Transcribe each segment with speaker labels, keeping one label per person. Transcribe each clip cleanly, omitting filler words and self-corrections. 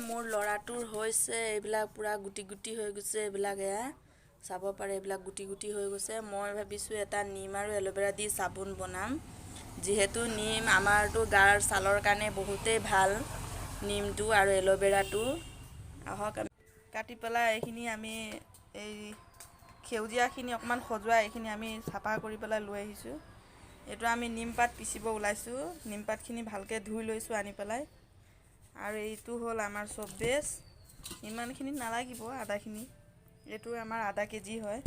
Speaker 1: মোৰ ল'ৰাটোৰ হৈছে এইবিলাক পূৰা গুটি গুটি হৈ গৈছে। এইবিলাক এয়া চাব পাৰে, এইবিলাক গুটি গুটি হৈ গৈছে। মই ভাবিছোঁ এটা নিম আৰু এল'ভেৰা দি চাবোন বনাম। যিহেতু নিম আমাৰতো গাৰ ছালৰ কাৰণে বহুতেই ভাল, নিমটো আৰু এল'ভেৰাটো। আহক আমি কাটি পেলাই এইখিনি আমি এই সেউজীয়াখিনি অকণমান সজোৱা এইখিনি আমি চাফা কৰি পেলাই লৈ আহিছোঁ। এইটো আমি নিমপাত পিচিব ওলাইছোঁ। নিমপাতখিনি ভালকৈ ধুই লৈছোঁ আনি পেলাই। আৰু এইটো হ'ল আমাৰ চব বেছ, ইমানখিনি নালাগিব, আদাখিনি। এইটো আমাৰ আধা কেজি হয়।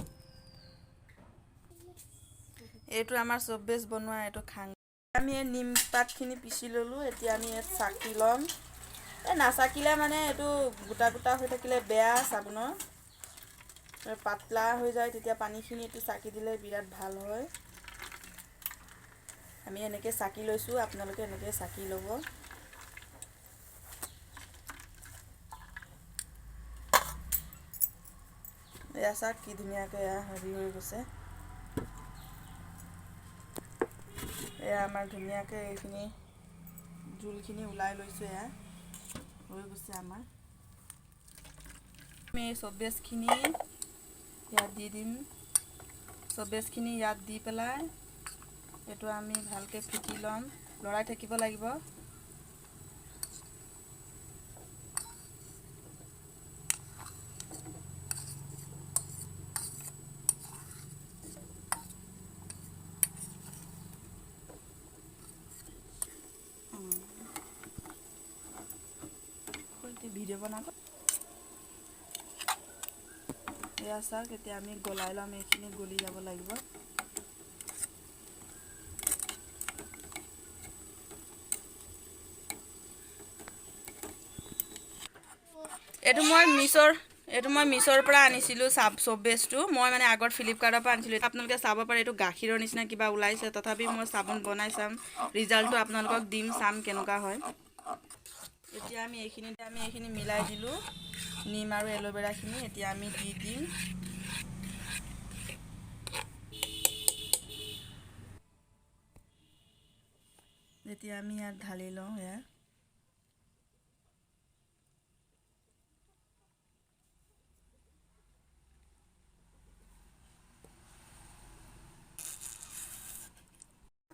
Speaker 1: এইটো আমাৰ চব বেছ বনোৱা এইটো খাং। আমি এই নিমপাতখিনি পিচি ল'লোঁ। এতিয়া আমি ইয়াত চাকি ল'ম। এই নাচাকিলে মানে এইটো গোটা গোটা হৈ থাকিলে বেয়া, চাবোনৰ পাতলা হৈ যায়, তেতিয়া পানীখিনি এইটো চাকি দিলে বিৰাট ভাল হয়। আমি এনেকৈ চাকি লৈছোঁ, আপোনালোকে এনেকৈ চাকি ল'ব। এয়া চাওক কি ধুনীয়াকৈ এয়া হেৰি হৈ গৈছে। এয়া আমাৰ ধুনীয়াকৈ এইখিনি জোলখিনি ওলাই লৈছোঁ, এয়া হৈ গৈছে আমাৰ। আমি এই চবেজখিনি ইয়াত দি দিম। চবেজখিনি ইয়াত দি পেলাই এইটো আমি ভালকৈ ফিটি ল'ম, লৰাই থাকিব লাগিব। ভিডিঅ' বনাব। এয়া চাওক, এতিয়া আমি গলাই ল'ম, এইখিনি গলি যাব লাগিব। এইটো মই মিছ'ৰ পৰা আনিছিলোঁ চব বেচটো। মই মানে আগত ফ্লিপকাৰ্টৰ পৰা আনিছিলোঁ। আপোনালোকে চাব পাৰে, এইটো গাখীৰৰ নিচিনা কিবা ওলাইছে। তথাপি মই চাবোন বনাই চাম, ৰিজাল্টটো আপোনালোকক দিম, চাম কেনেকুৱা হয়। এতিয়া আমি এইখিনি মিলাই দিলোঁ, নিম আৰু এল'ভেৰাখিনি এতিয়া আমি দি দিম। এতিয়া আমি ইয়াত ঢালি লওঁ এয়া।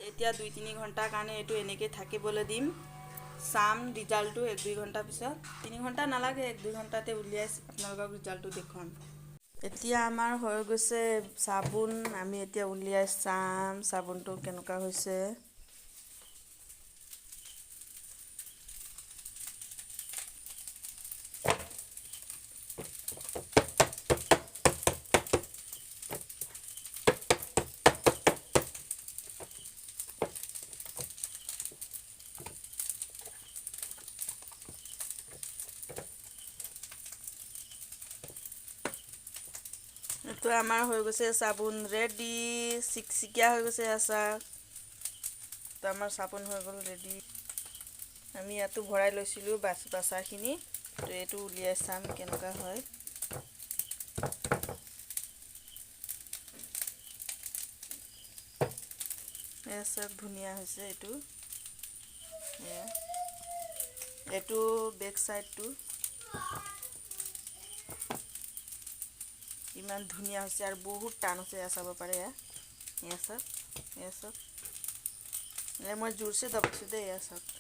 Speaker 1: এতিয়া 2-3 ঘণ্টাৰ কাৰণে এইটো এনেকৈ থাকিবলৈ দিম। চাম ৰিজাল্টটো 1-2 ঘণ্টাৰ পিছত। 3 ঘণ্টা নালাগে, 1-2 ঘণ্টাতে উলিয়াই আপোনালোকক ৰিজাল্টটো দেখুৱাম। এতিয়া আমাৰ হৈ গৈছে চাবোন। আমি এতিয়া উলিয়াই চাম চাবোনটো কেনেকুৱা হৈছে। এইটো আমাৰ হৈ গৈছে চাবোন ৰেডি। চিকচিকীয়া হৈ গৈছে আচাৰ। তো আমাৰ চাবোন হৈ গ'ল ৰেডি। আমি ইয়াতো ভৰাই লৈছিলোঁ বাচাখিনি। তো এইটো উলিয়াই চাম কেনেকুৱা হয়। এয়া চাওক, ধুনীয়া হৈছে এইটো। এয়া এইটো বেক চাইডটো ইমান ধুনীয়া হৈছে আৰু বহুত টান হৈছে। এয়া চাব পাৰে, এয়া এয়া চাওক, এয়া চাওক। এয়া মই জোৰছে দবাইছোঁ দেই। এয়া চাওক।